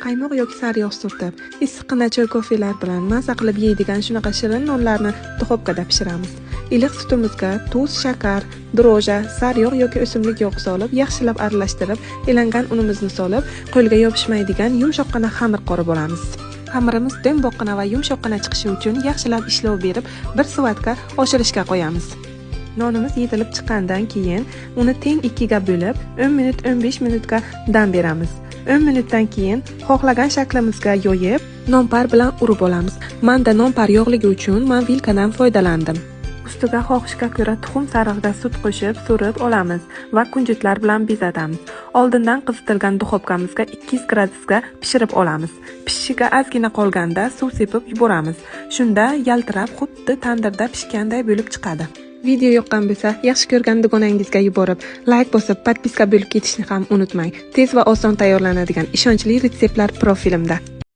Qaymoq yoki sariyog' surtib, issiqqina choy, kofelar bilan maza qilib yeydigan shunaqa shirin nonlarni duxovkada pishiramiz. Iliq sutimizga tuz, shakar, дрожжи, sariyog' yoki o'simlik yog'i solib, yaxshilab aralashtirib, elangan unimizni solib, qo'lga yopishmaydigan yumshoqqina xamir qorib olamiz. Xamirimiz do'mboqqina va yumshoqqina chiqishi uchun yaxshilab ishlov berib, bir soatga oshirishga qo'yamiz. Nonimiz yetilib chiqqandan keyin uni teng ikkiga bo'lib, 10 minut, 15 minutga dam beramiz. 10 minutdan keyin xohlagan shaklimizga yoyib, nonpar bilan urib olamiz. Manda nonpar yo'qligi uchun men vilkadan foydalandim. Ustiga xohishga ko'ra tuxum sarig'ida sut qo'shib, surib olamiz va kunjutlar bilan bezatamiz. Oldindan qizitilgan duxovkamizga 200 gradusga pishirib olamiz. Pishishiga ozgina qolganda suv sepib yuboramiz. Shunda yaltirab, xuddi tandirda pishganday bo'lib chiqadi. Video yoqqan bo'lsa, yaxshi ko'rgan dugonangizga yuborib, layk bosib, подписка bo'lib ketishni ham unutmang. Tez va oson tayyorlanadigan ishonchli retseptlar profilimda.